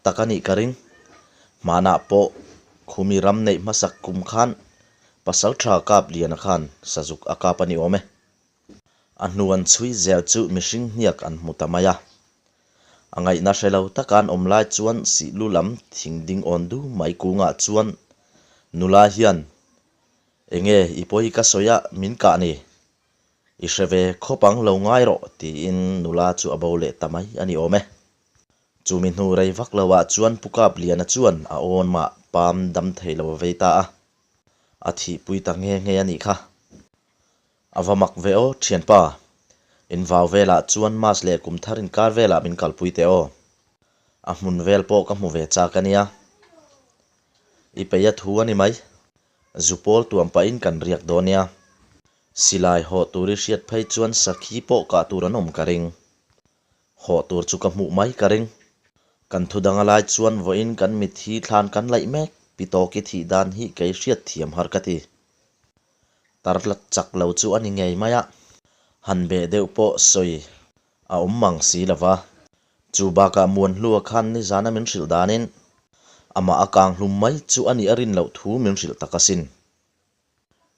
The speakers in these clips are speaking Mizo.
tak a nih ka ring. Hmanah pawh khumi ram neih hmasak kum khan Pasaltha Kapliana khan sazuk a kap a ni awm e. A hnu an chhui zel chu mihring hniak an hmu ta mai a. A ngaihna hre lo taka an awm lai chuan sihlu lam thing ding awn du mai kungah chuan nula hian, Enge i pawi ka sawi a min kah ni? I hre ve khawp ang lo ngai rawh tiin nula chu a bo leh ta mai a ni awm e. Chumi hnu rei vak lo ah chuan Pu Kapliana chuan a awn mah pam dam thei lo a vei ta a, a thihpui ta nghe nghe a nih kha. A va mak ve aw thianpa, invau velah chuan Mas leh kum thar inkar velah min kalpui teh aw. A hmun vel pawh ka hmu ve chak a nia. I peih a thu a ni mai. Zu pawl tuam pahin kan riak dawn nia. Silai hawh tur i hriat phei chuan sakhi pawh kah tur an awm ka ring. Hawh tur chu ka hmuh mai ka ring. Kan thu dang a lai chuan vawiin kan mitthi thlan kan laih mek, pi tawki thih dan hi kei hriat thiam har ka ti. Tarlat chak lo chu a ni ngei mai a, han beh deuh pawh sawi a awm mang si lo va. Chu bakah Muanhlua khan nizana min hrilh danin amah a kang hlum mai chu a nih a rin loh thu min hrilh tak asin.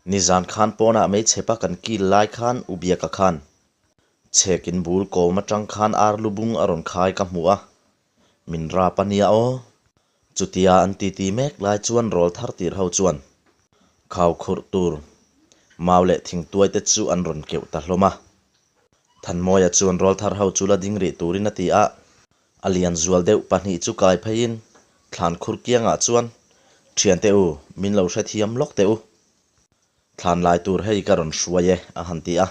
Nizan khan pawnah meichhepa kan kil lai khan u Biaka khan chhekin bul kawm atang khan ar lubung a rawn khai ka hmu a, min rap a nia aw. Chutia an titi mek lai chuan rawl thar tir ho chuan khau khurh tur mau leh thingtuai te chu an rawn keuh ta hlawm a. Thanmawia chuan rawl thar ho chu la ding rih turin a ti a, a lian zual deuh pahnih chu kai pheiin thlan khur kiangah chuan, Thiante u, min lo hrethiam lawk teh u. Thlan lai tur hei ka rawn hruai e, a han ti a.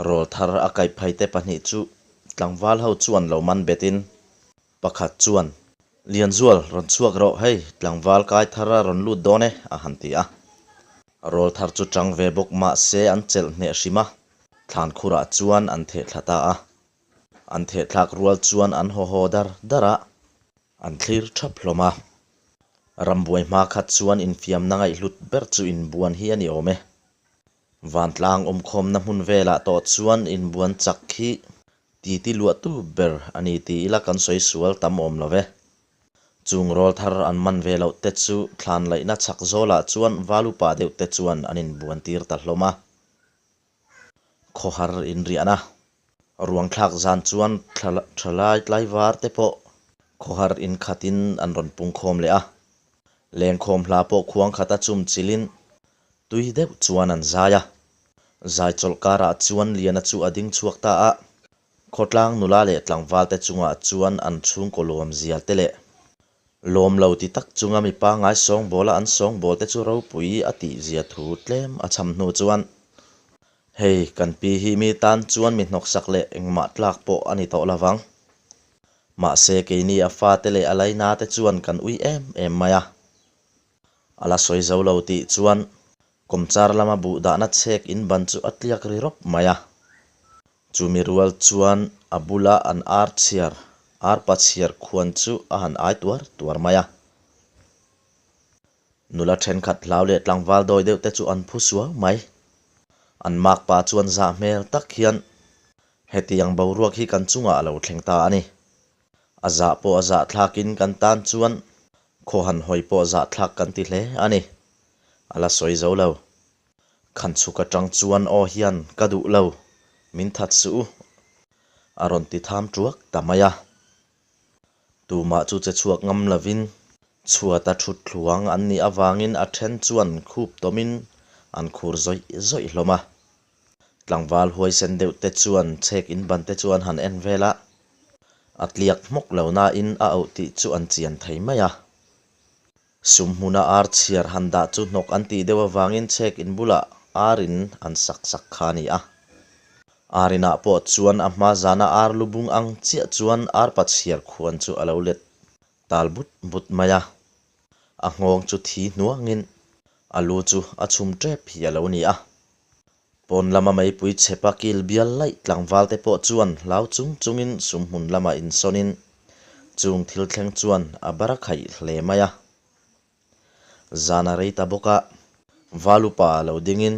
Rawl thar a kaih phaite pahnih chu tlangval ho chuan lo man betin pakhat chuan, Lianzual, rawn chhuak rawh, hei tlangval kai thar a rawn lut dawn e, a han ti a. Rawl thar chu chang ve bawk mah se an chelh hneh hrim a, thlan khurah chuan an theh thla ta a. An theh thlak rual chuan an haw haw dar dar a, an thlir thap hlawm a. Rambuai hma khat chuan infiamna ngaihhlut ber chu inbuan hi a ni awm e. Vantlang awmkhawmna hmun velah tawh chuan inbuan chak hi titi luahtu ber a ni ti ila kan sawi sual tam awm lo ve. Chung rawl thar an man ve loh te chu thlan laihna chhak zawlah chuan val upa deuh te chuan an inbuan tir ta hlawm a. Khawhar inriahna ruang thlak zan chuan thalai tlaivar te pawh khawhar inkhatin an rawn pungkhawm leh a. Lengkhawm hla pawh khuang khata chum chilhin Tui deuh chuan an zai a. Zai chawlh karah chuan Liana chu a ding chhuak ta a. Khawtlang nula leh tlangval te chungah chuan an chhungkaw lawm zial te leh lawm lo ti tak chunga mi pangngai sawngbawla an sawngbawl te chu ropui a tih zia thu tlem a cham hnu chuan hei kan pi hi mi tan chuan mi hnawksak leh engmah tlak pawh a ni tawh lovang. Mahse keini a fate leh a laina te chuan kan ui em em mai a. A la sawi zo lo tih chuan kawmchar lama buh dahna chhek in ban chu a tliak ri rawp mai a. Chumi rual chuan a bula an ar chhiar, arpa chhiar khuan chu a han ai tuar tuar mai a. Nula thenkhat hlau leh tlangval dawi deuh te chu an phu suau mai. An makpa chuan zah hmel tak hian hetiang boruak hi kan chungah a lo thleng ta a ni. A zah pawh a zahthlakin kan tan chuan khaw han hawi pawh zahthlak kan ti hle a ni. A la sawi zo lo. Khan chhuk atang chuan aw hian ka duh lo, min that suh u, a rawn ti tham tuak ta mai a. Tumah chu che chhuak ngam lovin chhuata thut thluang an nih avangin a then chuan khup tawmin an khur zawih zawih hlawm a. Tlangval huaisen deuh te chuan chhek in ban te chu an han en vel a, a tliak hmawk lo nain a auh tih chu an chian thei mai a. Sum hmuna ar chhiar han dah chu hnawk an tih deuh avangin chhek in bulah ar in an sak sak kha a ni a. Ar inah pawh chuan a hma zana ar lu bung ang chiah chuan arpa chhiar khuan chu a lo let tal but but mai a. A nghawng chu thi hnuangin a lu chu a chhum tep hi a lo ni a. Pawn lama meipui chhepa kil bial laih tlangval te pawh chuan hlau chung chungin sumhmun lamah insawnin chung thil thleng chuan a bar a khaih hle mai a. Zan a rei ta bawk a, Valupa lo dingin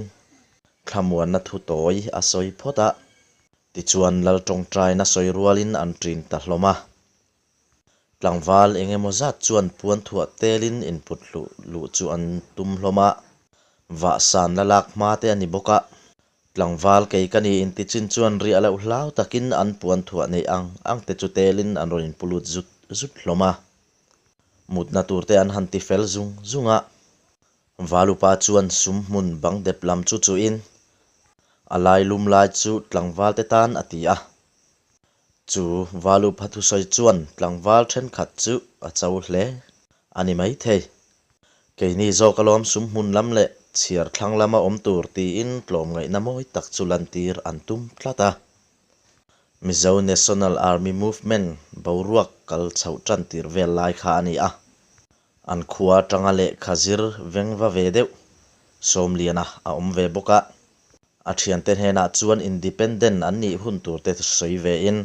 thlamuanna thu tawi a sawi phawt a, tichuan Lal tawngtaina sawi rualin an ṭin ta hlawm a. Tlangval eng emaw zat chuan puan thuah telin input hluh luh chu an tum hlawm a, vahsan la lak hma te a ni bawk a. Tlangval kei ka ni inti chin chuan riah loh hlau takin an puan thuah neih ang ang te chu telin an rawn inpu lut zut zut hlawm a. Mutna tur te an han ti fel zung zung a. Valupa chuan sum hmun bang dep lam chu chuhin a lai lum lai chu tlangval te tan a ti a. Chu Valupa thusawi chuan tlangval thenkhat chu a cho hle a ni maithei. Keini zawk alawm sum hmun lam leh chhiar thlang lama awm tur tiin tlawmngaihna mawi tak chu lantir an tum tlat a. Mizo National Army Movement boruak kal chhoh tan tir vel lai kha a ni a. An khua atanga lehkha zir veng va ve deuh Sawmliana a awm ve bawk a. A thiante hnenah chuan independent an nih hun turte sawi vein,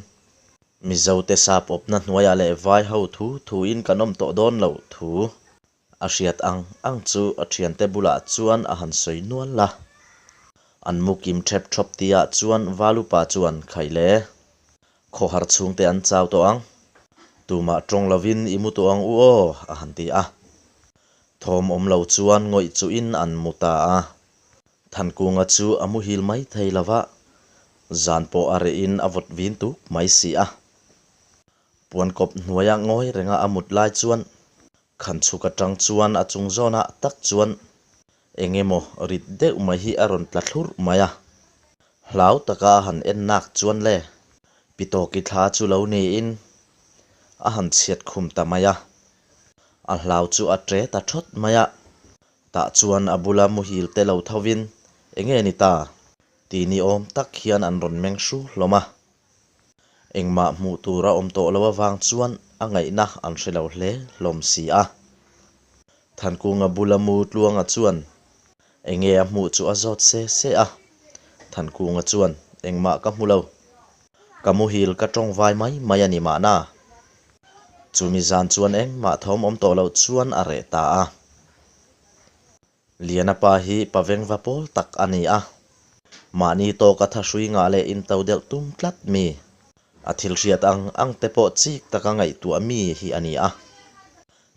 Mizote sap awpna hnuaiah leh vai ho thu thuin kan awm tawh dawn loh thu a hriat ang ang chu a thiante bulah chuan a han sawi nual a. An mu kim thep thawp tihah chuan Valupa chuan khaih le. Khawhar chhungte an chau tawh ang. Tumah tawng lovin i mu tawh ang u aw, a han ti a. Thawm awm lo chuan ngawih chuhin an mu ta a. Thankunga chu a muhil mai thei lo va, zan pawh a rehin a vawt vin tuk mai si a. Puankawp hnuaia ngawi renga a mut lai chuan Khan chhuk atang chuan a chung zawnah tak chuan eng emaw rit deuh mai hi a rawn tla thlurh mai a. Hlau taka a han en nak chuan le Pitawki thla chu lo niin a han chhiat khum ta mai a. A hlau chu a tre ta thawt mai a. Tah chuan a bula muhil te lo thovin eng nge ni ta ti ni awm tak hian an rawn meng hru hlawm a. Engmah hmuh tur a awm tawh lo avang chuan a ngaihna an hre lo hle hlawm si a. Thankunga bula mu Tluanga chuan enge a hmuh chu a zawt se se a. Thankunga chuan engmah ka hmu lo. Ka muhil ka tawng vai mai mai a ni mahna. Chumi zan chuan engmah thawm awm tawh loh chuan a reh ta a. Liana pa hi pa vengva pawl tak a ni a, mahni tawka thahrui ngah leh into delh tum tlat mi, a thil hriat ang ang te pawh chik taka ngaihtuah mi hi a ni a.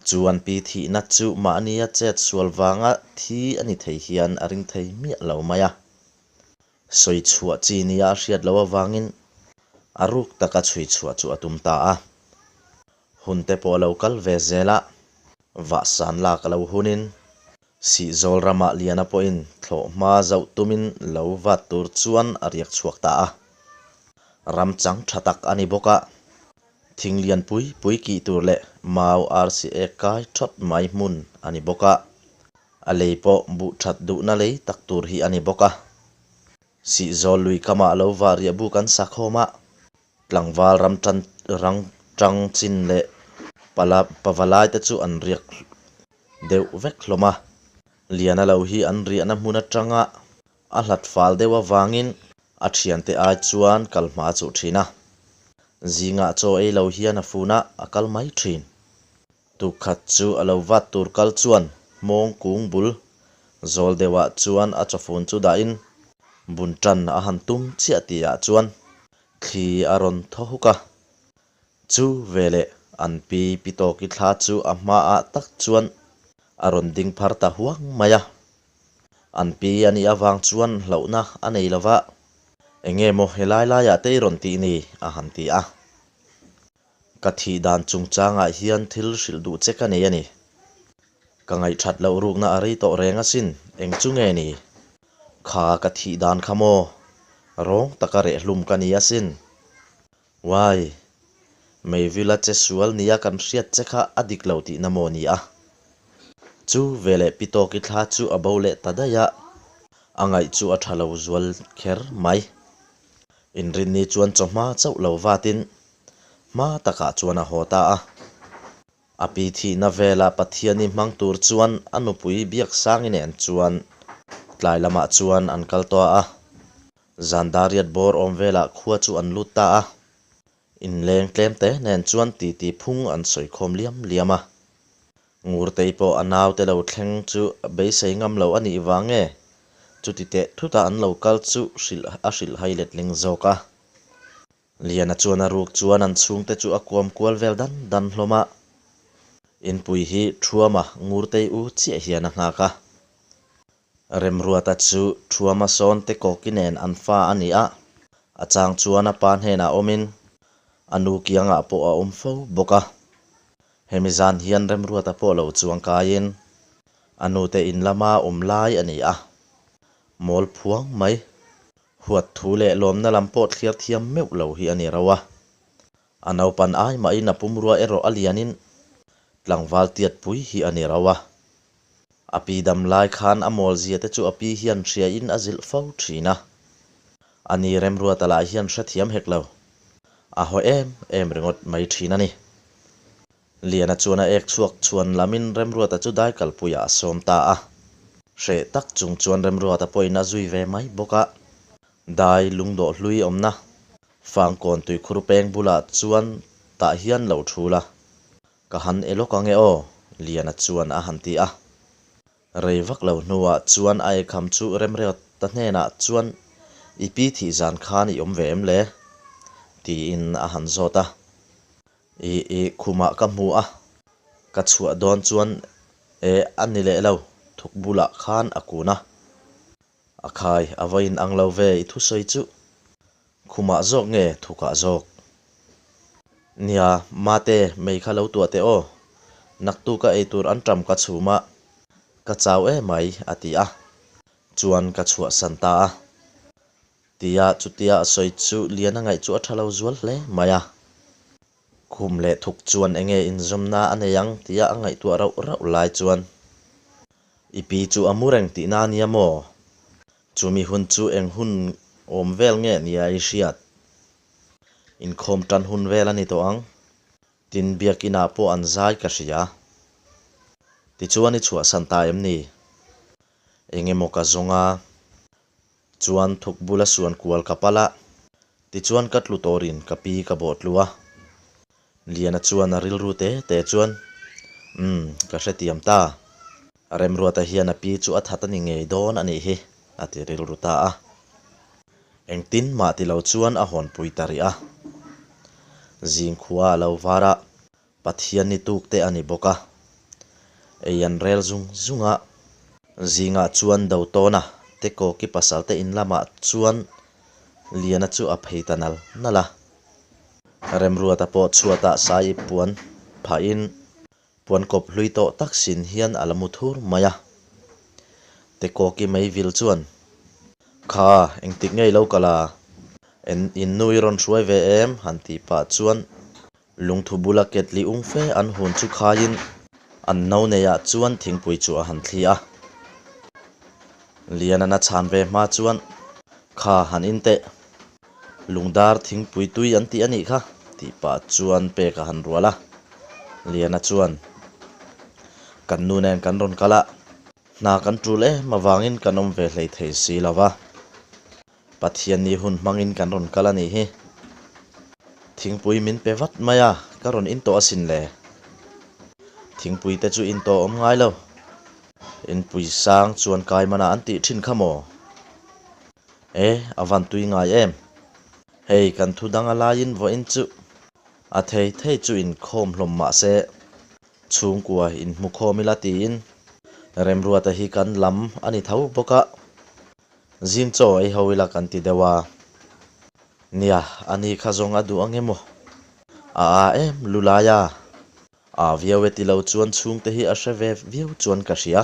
Chu an pi thihna chu mahnia chet sual vanga thi a ni thei hian a ring thei miah lo mai a. Sawi chhuah chi nia a hriat loh avangin a ruk taka chhui chhuah chu a tum ta a. Hun te pawh a lo kal ve zel a, vahsan lak a lo hunin Sihzawl ramah Liana pawhin thlawh hma zauh tumin lo vat tur chuan a riak chhuak ta a. Ram chang tha tak a ni bawk a, thing lian pui pui kih tur leh mau arsi ek kai thawt mai hmun a ni bawk a, a lei pawh buh that duhna lei tak tur hi a ni bawk a. Sihzawl lui kamah lo vah riah buk an sa khawm a, Tlangval ram tan rang tang chin leh pala pavalai te chu an riak deuh vek hlawm a. Liana lo hi an riahna hmun atanga a hlat fal deuh avangin a thiante ai chuan kal hma a chuh thin a. Zingah chaw ei lo hian a fun a, a kal mai thin. Tukkhat chu a lo vat tur kal chuan hmawng kung bul zawl deuhah chuan a chawfun chu dahin bun tan a han tum chiah tihah chuan thli a rawn thaw huk a. Chu veleh an pi pi tawki thla chu a hmaah tak chuan a rawn ding phar ta huang mai a. An pi a nih avang chuan hlauhna a nei lo va, Enge maw helai laiah te i rawn tih ni? a han ti a. Ka thih dan chungchangah hian thil hrilh duh che ka nei a ni. Ka ngaihthat loh rukna a rei tawh reng asin, eng chu nge ni? Kha ka thih dan kha maw? Rawng taka rehhlum ka ni asin. Uai! Meivila che sual nia kan hriat che kha a dik lo tihna maw ni a? Chu veleh pi tawki thla chu a bo leh ta daih a, a ngaih chu a tha lo zual kher mai. Inrinni chuan chawhma chauh lo vatin hma takah chuan a haw ta a. A pi thihna vela Pathiani hmang tur chuan a nupui Biaksangi nen chuan tlai lamah chuan an kal tawh a. Zan dariat bawr awm velah khua chu an lut ta a. Inleng tlem te nen chuan titi phung an sawi khawm liam liam a. Ngurtei pawh a naute lo thleng chu beisei ngam lo a nih vang nge? Chuti teh thuta an lo kal chu hrilh a hrilh hai letling zawk a. Liana chuan a ruk chuan an chhungte chu a kuam kual vel dan dan hlawm a. Inpui hi Thuama Ngurtei u chiah hian a nghak a. Remruata chu Thuama sawn te kawki nen an fa a ni a, a chang chuan a pa hnenah awmin a nu kiangah pawh a awm fo bawk a. Hemi zan hian Remruata pawh lo chuang kaiin a nute in lama awm lai a ni a, mawl phuang mai. Huat thu leh lawmna lam pawh thliar thiam meuh lo hi a ni rauh a. A naupan ai mahin a pumrua erawh a lianin tlangval tiat pui hi a ni rauh a. A pi dam lai khan a mawl zia te chu a pi hian hriain a zilh fo thin a. A ni Remruata lah hian hrethiam hek lo. A haw em em ringawt mai thin a ni. Liana chuan a ek chhuak chhuan lamin Remruata chu dai kalpuiah a sawm ta a. Hreh tak chung chuan Remruata pawhin a zui ve mai bawk a. Dai lungdawh hlui awmna Fangkawn tuikhur peng bulah chuan tah hian lo thul a. Ka han e lawk ange aw, Liana chuan a han ti a. Rei vak lo hnuah chuan a ekham chu Remreuta hnenah chuan I pi thih zan khan i awm ve em le? tiin a han zawt a. I i khumah ka hmu a, ka chhuah dawn chuan e a ni leh lo, thuk bulah khan a kun a. A khai, a va in ang lo ve i thusawi chu. Khumah zawk nge thukah zawk? Nia, mate, mei kha lo tuah teh aw. Naktuka eitur an ṭam ka chhum a, ka chau emai, a ti a. Chuan ka chhuahsan ta a. Tia chutia a sawi chu Liana ngaih chu a ṭha lo zual hle mai a. Khum leh thuk chuan enge inzawmna a nei ang tia a ngaihtuah rauh rauh lai chuan I pi chu a mu reng tihna a nia maw? Chumi hun chu eng hun awm vel nge nia i hriat? Inkhawm tan hun vel a ni tawh ang. Tin, biakinah pawh an zai ka hria. Tichuan i chhuahsan ta em ni? Eng emaw ka zawng a, chuan thuk bula suan kual ka pal a, tichuan ka tlu tawrin ka pi ka bawh tlu a. Liana chuan a rilru te te chuan, Umm, ka hretiam ta. Remruata hian a pi chu a that a ni ngei dawn a nih hi, a ti rilru ta a. Engtin mah ti lo chuan a hawnpui ta rih a. Zingkhua a lo var a, Pathian ni tuk te a ni bawk a, ei an rel zung zung a. Zingah chuan Dotawna te kawki pasal te in lamah chuan Liana chu a phei ta nal nal a. Remruata pawh chhuatah sai ip puan phahin puan kawp hlui tawh tak sin hian a la mu thur mai a. Te kawki meivil chuan, Kha, engtik ngei lo kal a? En in nu i rawn hruai ve em? han tih pah chuan Lungthu bula ketli ung fe an hun chu khaiin an no neiah chuan thingpui chu a han thli a. Lianan a chhan ve hma chuan, Kha, han in teh. Lungdar thingpui tui an tih a nih kha, tih pah chuan pek a han rual a. Liana chuan, Kan nu nen kan rawn kal a, hna kan tul em avangin kan awm ve hlei thei si lo va. Pathianni hun hmangin kan rawn kal a nih hi. Thingpui min pe vat mai a, ka rawn in tawh asin le. Thingpui te chu in tawh awm ngai lo. Inpui sang chuan kai manah an tih thin kha maw? E, a van tui ngai em? Hei kan thu dang a laiin vawiin chu a thei thei chu inkhawm hlawm mah se chhungkua inhmu khawm ila tiin Remruata hi kan lam a ni tho bawk a. Zing chaw ei ho ila kan ti deuh a. Nia, a ni kha zawng a duh ang emaw? A a em lulai a. A viau e ti lo chuan chhungte hi a hre ve viau chuan ka hria.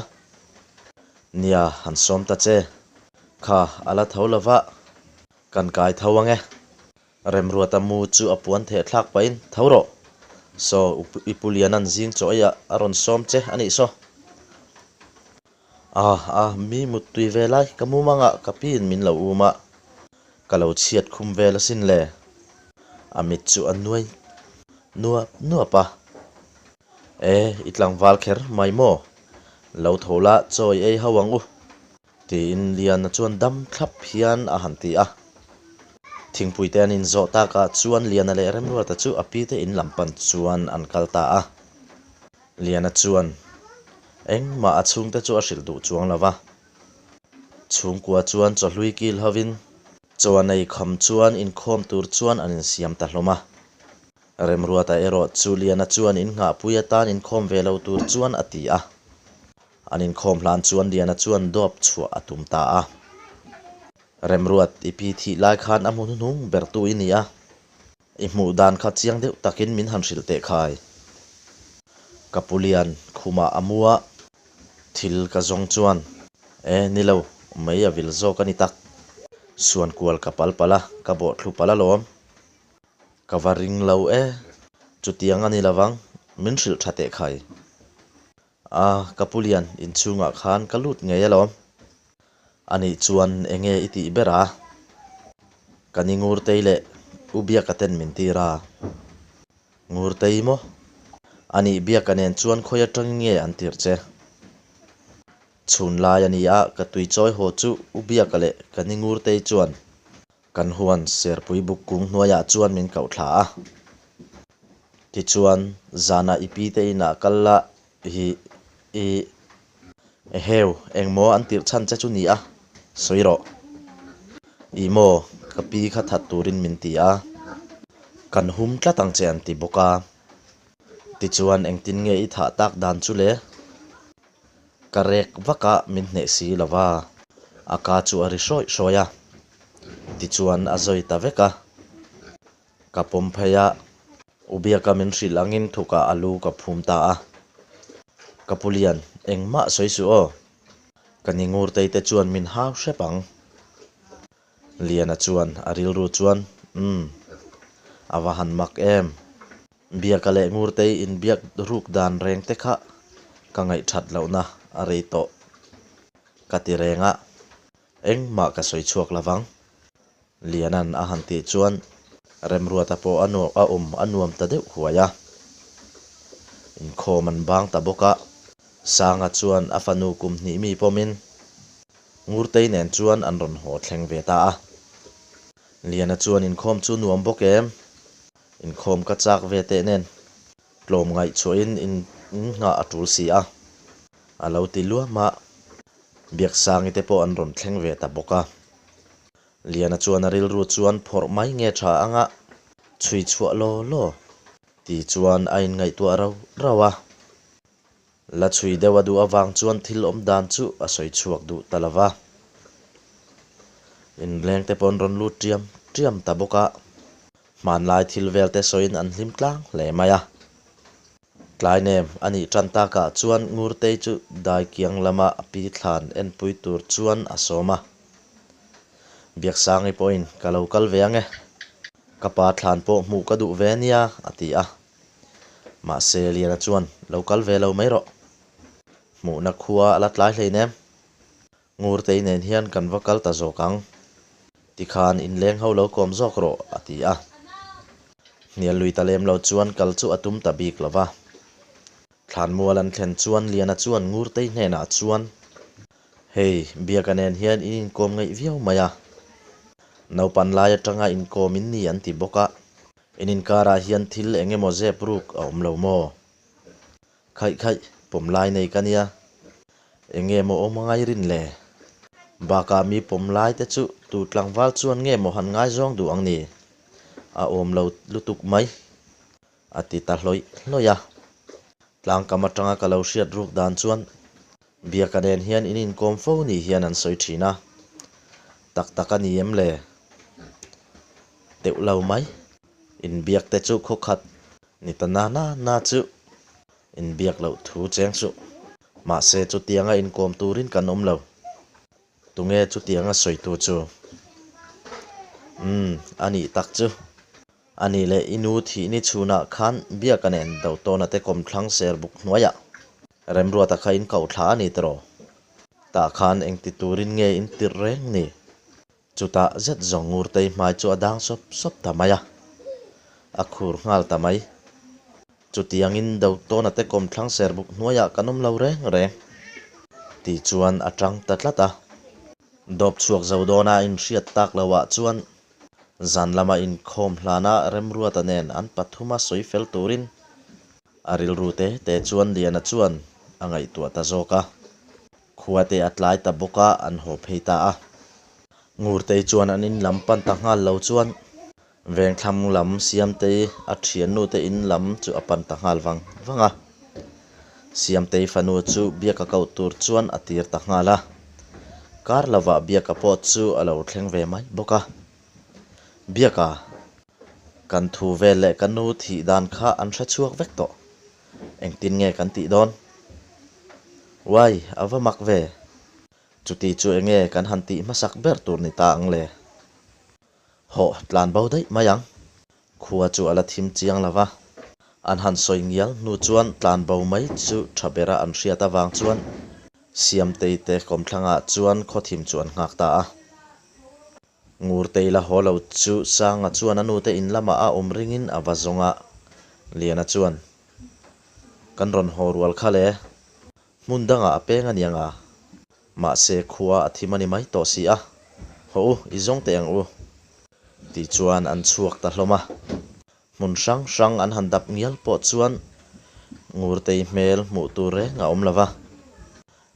Nia, han sawm ta che. Kha, a la tho lova, kan kai tho ang e. Remruata mu chu a puan theh thlak pahin, Tho rawh! Saw, i pu Liana'n zing chaw eiah a rawn sawm che a nih saw. A, a, mi muttui ve lai, ka mumangah ka piin min lo um a, ka lo chhiat khum vel asin le. A mit chu a nuai nuap nuap a. E, i tlangval kher mai maw? Lo tho la, chaw i ei ho ang u, tiin Liana chuan dam thlap hian a han ti a. Thingpui te an inzawh takah chuan Liana leh Remruata chu a pite in lam pan chuan an kal ta a. Liana chuan engmah a chhungte chu a hrilh duh chuang lo va. Chhungkua chuan chawhlui kil hovin Chaw an ei kham chuan inkhawm tur chuan an insiam ta hlawm a. Remruata erawh chu Liana chuan innghahpui atan inkhawm ve lo tur chuan a ti a. An inkhawm hlan chuan Liana chuan dawp chhuah a tum ta a. Remruat, i pi thih lai khan a hmu hnuhnung bertu i ni a. I hmuh dan kha chiang deuh takin min han hrilh teh khai. Ka pu Lian khumah a mu a, thil ka zawng chuan e ni lo, mei a vil zawk a ni tak. Suan kual ka pal palh a, ka bawh thlu palh alawm. Ka va ring lo e, chutiang a ni lovang, min hrilh tha teh khai. A, ka pu Lian, inchhungah khan ka lut ngei alawm. Anih chuan enge i tih ber a? Ka ni Ngurtei leh U Biaka ten min tir a. Ngurtei maw? Anih Biaka nen chuan khawi atangin nge an tir che? Chhun lai a ni a, ka tui chawi haw chu U Biaka leh ka ni Ngurtei chuan Kan huan serpui buk kung hnuaiah chuan min koh thla a. Tichuan, zanah i pi te inah kal la hi i eheu engmaw an tirh chhan che chu ni a, sawi rawh. I maw, ka pi kha that turin min ti a, kan hum tlat ang che an ti bawk a. Tichuan, engtin nge i thah tak dan chu le? Ka rek vak a, min hneh si lo va, a ka chu a ri hrawih hrawih a. Tichuan a zawi ta vek a. Ka pawm phei a, U Biaka min hrilh angin thukah a lu ka phum ta a. Ka pu Lian, engmah sawi suh aw. Ka ni Ngurtei te chuan min hau hrep ang. Liana chuan a rilru chuan, Umm, a va han mak em. Biaka leh Ngurtei inbiak ruk dan reng te kha ka ngaihthat lohna a rei tawh ka ti reng a, engmah ka sawi chhuak lo vang. Liana'n a han tih chuan Remruata pawh a a awm a nuam ta deuh huai a. Inkhawm an bang ta bawk a, Sanga chuan a fanu kum hnih mi pawmin Ngurtei nen chuan an rawn haw thleng ve ta a. Liana chuan inkhawm chu nuam bawk em? Inkhawm ka chak ve teh nen tlawm ngaihchhuahin in nghah a tul si a, a lo ti luam a. Biaksangi te pawh an rawn thleng ve ta bawk a. Liana chuan a rilru chuan phawrh mai nge tha anga chhui chhuah law law ti chuan a inngaihtuah rauh rauh a. La chhui deuh a duh avang chuan thil awm dan chu a sawi chhuak duh ta lo va. Inleng te pawh an rawn lut ṭiam ṭiam ta bawk a. Hmanlai thil vel te sawiin an hlim tlang hle mai a. Tlai nem a nih ṭan takah chuan Ngurtei chu daikiang lama a pi thlan enpui tur chuan a sawm a. Biaksangi pawhin ka lo kal ve ang e. Ka pa thlan pawh hmuh ka duh ve nia a ti a. Mahse Liana chuan lo kal ve lo mai rawh. Hmuhna khua a la tlai hleinem. Ngurtei nen hian kan va kal ta zawk ang. Tikhan inleng ho lo kawm zawk rawh a ti a. Hnial lui ta lem lo chuan kal chu a tum ta bik lo va. Thlanmual an thlen chuan Liana chuan Ngurtei hnenah chuan, Hei, Biaka nen hian in inkawm ngaih viau mai a. Naupan lai atanga inkawm in ni an ti bawk a. In inkarah hian thil eng emaw zep ruk a awm lo maw? Khaih khaih, pawm lai nei ka nia. Eng nge maw awm angai rin le? Bakah mi pawm lai te chu tu tlangval chuan nge maw han ngaizawng duh ang ni? A awm lo lutuk mai. A ti ta hlawih hlawih a. Tlangkam atanga ka lo hriat ruk dan chuan Biaka nen hian in inkawm fo ni hian an sawi thin a. Tak tak a ni em le? Teuh lo mai. Inbiak te chu khawkhat ni ta na na na chu inbiak loh thu cheng suh. Mahse chutianga inkawm turin kan awm lo. Tunge chutianga sawitu chu? Umm, a nih tak chu. A nih leh i nu thih ni chhunah khan Biaka nen Dotawna te kawmthlang ser buk hnuaiah Remruata kha in koh thla a ni tiraw? Tah khan engti turin nge in tirh reng ni? Chutah zet zawng Ngurtei hmai chu a dang sawp sawp ta mai a, a khur nghal ta mai. Chutiangin Dotawna te kawmthlang ser buk hnuaiah kan awm lo reng reng ti chuan a tang ta tlat a. Dawp chhuak zo dawna a inhriat tak loah chuan Zan lama inkhawm hlana Remruata nen an pathuma sawi fel turin a rilru te te chuan Liana chuan a ngaihtuah ta zawk a. Khua te a tlai ta bawk a, an haw phei ta a. Ngurtei chuan an in lam pan ta nghal lo chuan Vengthlang lam Siamtei a thiannu te in lam chu a pan ta nghal vang vang a. Siamtei fanu chu Biaka koh tur chuan a tir ta nghal a. Kar lovah Biaka pawh chu a lo thleng ve mai bawk a. Biaka, kan thu vel leh ka nu thih dan kha an hre chhuak vek tawh. Engtin nge kan tih dawn? Uai, a va mak ve. Chuti chu enge kan han tih hmasak ber tur ni ta ang le? Hawh, tlan bo daih mai ang. Khua chu a la thim chiang lo va. An han sawi ngial hnu chuan tlan bo mai chu tha bera an hriat avang chuan Siamtei te kawmthlangah chuan khawthim chu an nghak ta a. Ngurtei la haw lo chu Sanga chuan a nute in lamah a awm ringin a va zawng a. Liana chuan, Kan rawn haw rual kha le. Hmun dangah a peng a niang a. Mahse khua a thim a ni mai tawh si a. Haw u, i zawng teh ang u. Tichuan an chhuak ta hlawm a. Hmun hrang hrang an han dap ngial pawh chuan Ngurtei hmel hmuh tur reng a awm lo va.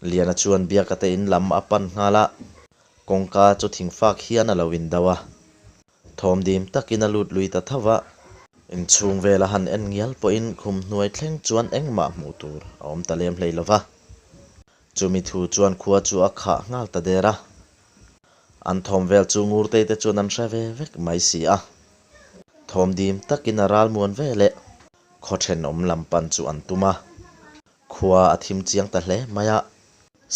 Liana chuan Biaka te in lam a pan nghal a, kawngka chu thingfak hian a lo indo a. Thawm dim takin a lut lui ta tho va. Inchhung vel a han en ngial pawhin khum hnuai thleng chuan engmah hmuh tur a awm ta lem hlei lo va. Chumi thu chuan khua chu a khah nghal ta der a. An thawm vel chu Ngurtei te chuan an hre ve vek mai si a. Thawm dim takin a ral muan ve leh khaw thenawm lam pan chu an tum a. Khua a thim chiang ta hle mai a.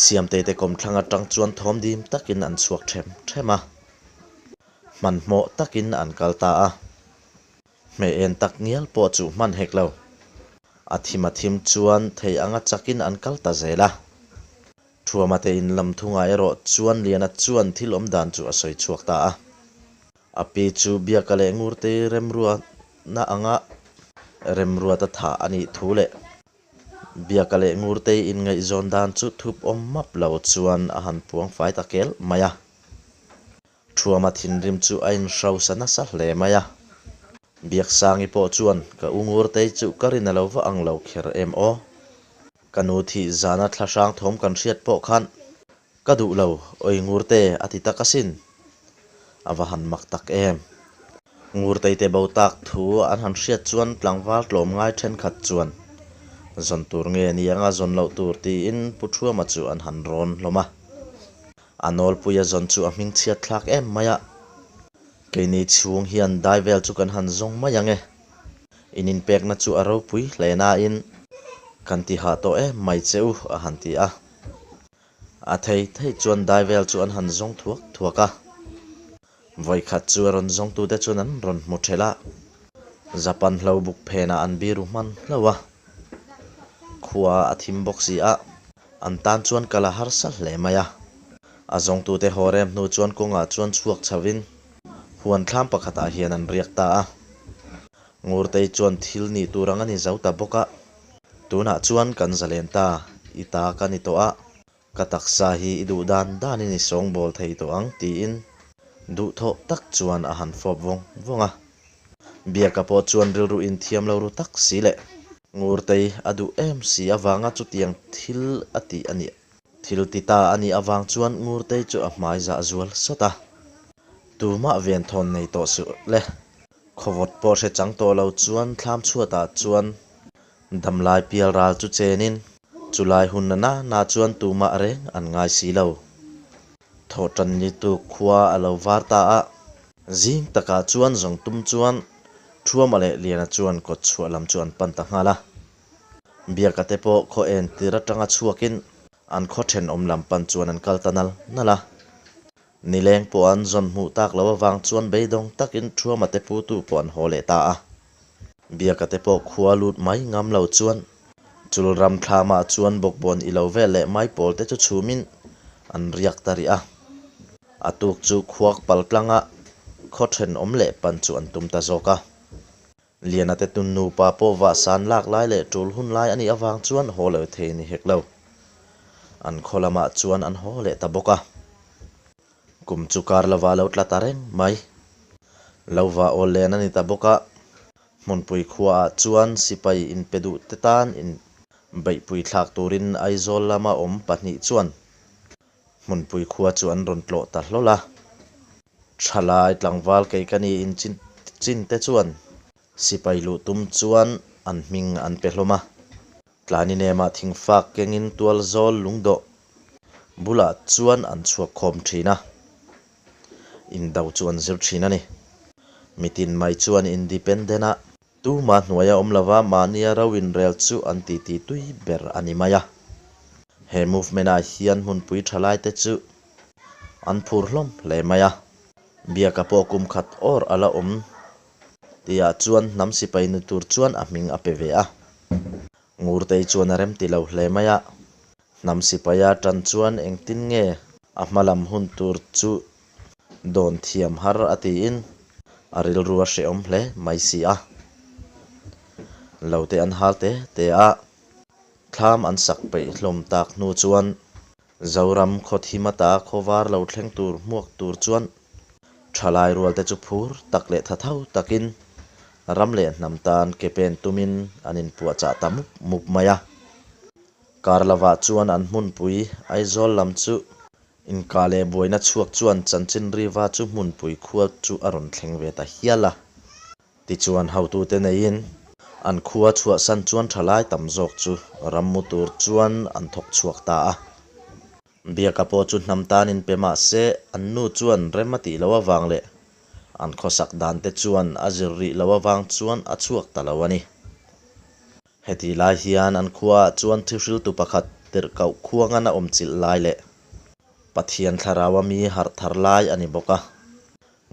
Siamtei te kawmthlang atang chuan thawm dim takin an chhuak them them a. Hmanhmawh takin an kal ta a. Hmeh en tak ngial pawh chu hman hek lo. A thim a thim chuan thei anga chakin an kal ta zel a. Thuama te in lam thungah erawh chuan Liana chuan thil awm dan chu a sawi chhuak ta a. A pi chu Biaka leh Ngurtei remruatna anga remruata thah a nih thu leh Biaka leh Ngurtei inngaihzawn dan chu thup awm map lo chuan a han puang fai ta kel mai a. Thuama thinrim chu a inhrosa nasa hle mai a. Biaksangi pawh chuan, Ka u Ngurtei chu ka rin a lo va ang lo kher em aw? Ka nu thih zana thlahrang thawm kan hriat pawh khan ka duh lo, Oi Ngurte a ti tak asin. A va han mak tak em. Ngurtei te bo tak thu an han hriat chuan tlangval tlawm ngai thenkhat chuan zawn tur nge ni anga zawn loh tur tiin Pu Thuama chu an han rawn hlawm a. A nawlpuia zawn chu a hming chhiat thlak em mai a. Keini chhung hian dai vel chu kan han zawng mai ang e. In inpekna chu a ropui hle nain kan ti hah tawh em mai che u a han ti a. A thei thei chuan dai vel chu an han zawng thuak thuak a. Vawikhat chu a rawn zawngtute chuan an rawn hmu thelh a. Japan hlo buk phenah an biru hman hlauh a. Khua a thim bawk si a, an tan chuan kal a harsa hle mai a. A zawngtute haw rem hnu chuan kawngah chuan chhuak chhovin huan thlam pakhatah hian an riak ta a. Ngurtei chuan thil nih tur ang a ni zo ta bawk a. Tunah chuan kan zalen ta, i ta ka ni tawh a, ka taksa hi i duh dan danin i sawngbawl thei tawh ang tiin duhthawh tak chuan a han fawp vawng vawng a. Biaka pawh chuan rilru inthiam lo ru tak si leh Ngurtei a duh em si avanga chutiang thil a tih a nih. Thil ti ta a nih avang chuan Ngurtei chu a hmai zah zual sawt a. Tumah venthawn nei tawh suh le. Khawvawt pawh hre chang tawh lo chuan thlam chhuatah chuan damlai pial ral chu chenin chulai hun na na na chuan tumah reng an ngai si lo. Thawhtan ni tuk khua a lo var ta a. Zing takah chuan zawng tum chuan Thuama leh Liana chuan kawt chhuah lam chu an pan ta nghal a. Biaka te pawh khaw en tir atanga chhuakin an khaw thenawm lam pan chuan an kal ta nal nal a. Nileng pawh an zawn hmuh tak lo avang chuan beidawng takin Thuama te putu pawh an haw leh ta a. Biaka te pawh khua lut mai ngam lo chuan chul ram thlamah chuan bawkbawn i lo vel leh mai pawl te chu chhumin an riak ta rih a. A tuk chu khuak pal tlanga khaw thenawm leh pan chu an tum ta zawk a. Liana te tun nupa pawh vahsan lak lai leh tul hun lai a nih avang chuan haw lo thei a ni hek lo. An khaw lamah chuan an haw leh ta bawk a. Kum chu kar lova lo tla ta reng mai. Lo va awl len a ni ta bawk a. Hmunpui khuaah chuan sipai inpe duh te tan in beihpui thlak turin Aizawl lama awm pahnih chuan Hmunpui khua chu an rawn tlawh ta hlawl a. Thalai tlangval kei ka ni in chin chin te chuan sipai luh tum chuan an hming an pe hlawm a. Tlani nemah thingfak kengin tualzawl lungdawh bulah chuan an chhuak khawm thin a, indo chu an zir thin a ni. Mitin mai chuan independent a tuma hnuaia awm lova mahnia ro inrel chu an titi tui ber a ni mai a. He movement ah hian hmunpui thalaite chu an phur hlawm hle mai a. Biaka pawh kum khat awr a la awm tihah chuan hnam sipai ni tur chuan a hming a pe ve a. Ngurtei chuan a remti lo hle mai a, hnam sipaia tan chuan engtin nge a hma lam hun tur chu dawn thiam har a tiin a rilru a hrehawm hle mai si a. Lo te an hal te te a, thlam an sak peih hlawm tak hnu chuan Zoram khaw thim ata khawvar lo thleng tur hmuak tur chuan thalai rual te chu phur tak leh tha tho takin ram leh hnam tan ke pen tumin an inpuahchah ta mup mup mai a. Kar lovah chuan an hmunpui Aizawl lam chu inkah leh buaina chhuak chuan chanchin riva chu hmunpui khua chu a rawn thleng ve ta hial a. Tichuan hotute neiin an khua chhuahsan chuan thalai tam zawk chu rammu tur chuan an thawk chhuak ta a. Biaka pawh chu hnam tan inpe mah se an nu chuan rem a tih loh avang leh an khawsak dan te chuan a zir rih loh avang chuan a chhuak ta lo a ni. Hetih lai hian an khuaah chuan thihriltu pakhat tirhkoh khuangan a awmchilh lai leh Pathian thlarau a mi harh thar lai a ni bawk a.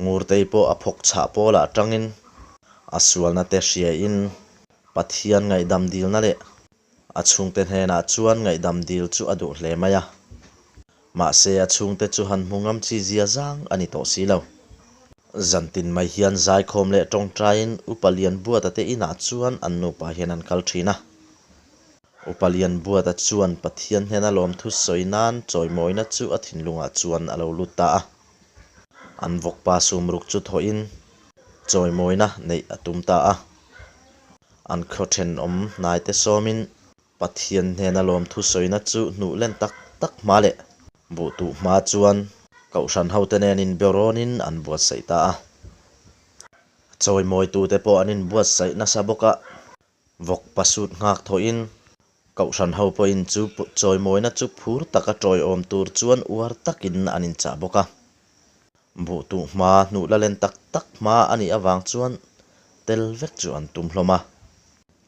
Ngurtei pawh a phawk chhah pawlah tangin a sualna te hriain Pathian ngaihdam dilna leh a chhungte hnenah chuan ngaihdam dil chu a duh hle mai a. Mahse a chhungte chu han hmu ngam chi zia zang a ni tawh si lo. Zantin mai hian zaikhawm leh tawngtaiin Upa Lianbuata te inah chuan an nupa hian an kal thin a. Upa Lianbuata chuan Pathian hnena lawmthu sawi nan chawimawina chu a thinlungah chuan a lo lut ta a. An vawkpa sumruk chu thawhin chawimawina neih a tum ta a. An khaw thenawm hnaite sawmin Pathian hnena lawmthu sawina chu hnuh len tak tak hma leh buh tuh hma chuan Kohhran hote nen inbeurawnin an buatsaih ta a. Chawimawitute pawh an inbuatsaih nasa bawk a. Vawk pasut nghak thawhin Kohhran ho pawhin chu chawimawina chu phur taka tawiawm tur chuan uar takin an inchah bawk a. Buh tuh hma hnuh la len tak tak hma a nih avang chuan tel vek chu an tum hlawm a.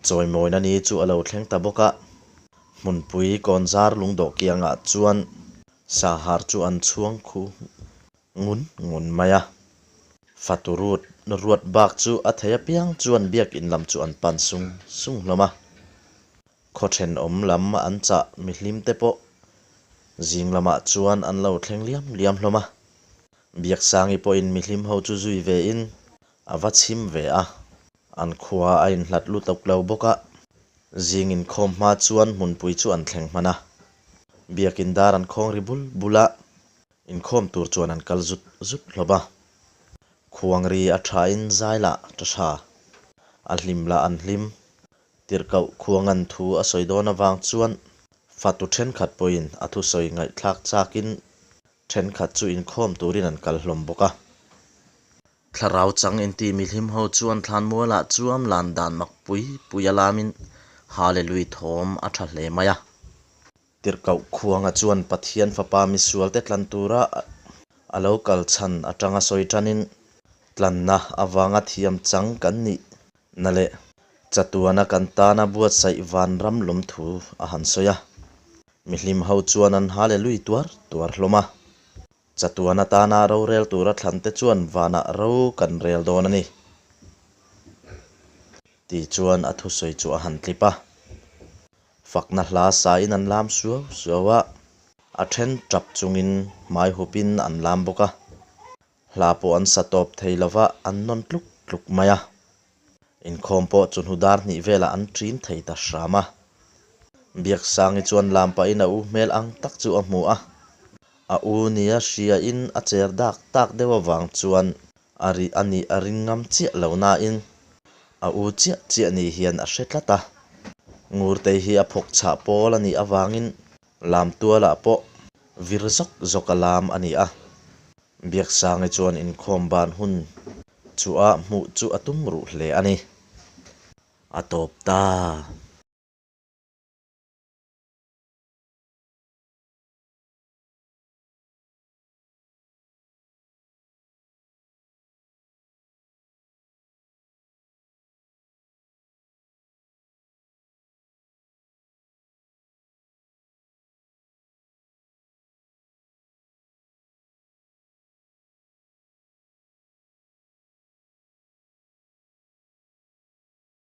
Chawimawina ni chu a lo thleng ta bawk a. Hmunpui kawnzar lungdawh kiangah chuan sahar chu an chhuang khu ngun ngun mai a. Fatu rut ruat bak chu a thei apiang chuan biakin lam chu an pan sung sung hlawm a. Khaw thenawm lam an chah mihlim te pawh zing lamah chuan an lo thleng liam liam hlawm a. Biaksangi pawhin mihlim ho chu zui ve in a va chhim ve a. An khua a inhlat lutuk lo bawk a, zing inkhawm hma chuan hmunpui chu an thleng hman a. Biakin dar an khawng ri bul bul a. Inkhawm tur chuan an kal zut zut hlawm a. Khuangri a thain zai lah ta tha. A hlim lah an hlim. Tirhkoh khuangan thu a sawi dawn avang chuan fatu thenkhat pawhin a thusawi ngaihthlak chakin thenkhat chu inkhawm turin an kal hlawm bawk a. Thlarau chang inti mihlim ho chuan thlanmualah chuam lan dan mak pui pui a lamin Hallelui thawm a tha hle mai a. Tirhkoh Khuanga chuan Pathian Fapa misualte tlan tura a lo kal chhan atanga sawi tanin, Tlanna avanga thiam chang kan nih na leh chatuana kan tana buatsaih vanram lawmthu a han sawi a. Mihlim ho chuan an Hallelui tuar tuar hlawm a. Chatuan atana rorel tura thlante chuan vanah ro kan rel dawn a ni. Ti chuan a thusawi chu a han tlip a. Fakna hla sain an lam suau suau a, a then tap chungin hmai hupin an lam bawk a. Hla pawh an sa tawp thei lova an nawn tluk tluk mai a. Inkhawm pawh chu hnu dar hnih velah an ṭin thei ta hram a. Biaksangi chuan lam pahin a u hmel ang tak chu a hmu a. A u nia hriain a cher dak tak deuh avang chuan A ri a nih a ring ngam chiah lo nain a u chiah chiah ni hian a hre tlat a. Ngurtei hi a phawk chhah pawl a nih avangin lam tualah pawh vir zawk zawk a lam a ni a. Biaksangi chuan inkhawm ban hun chu a hmuh chu a tum ruh hle a ni. A tawp ta.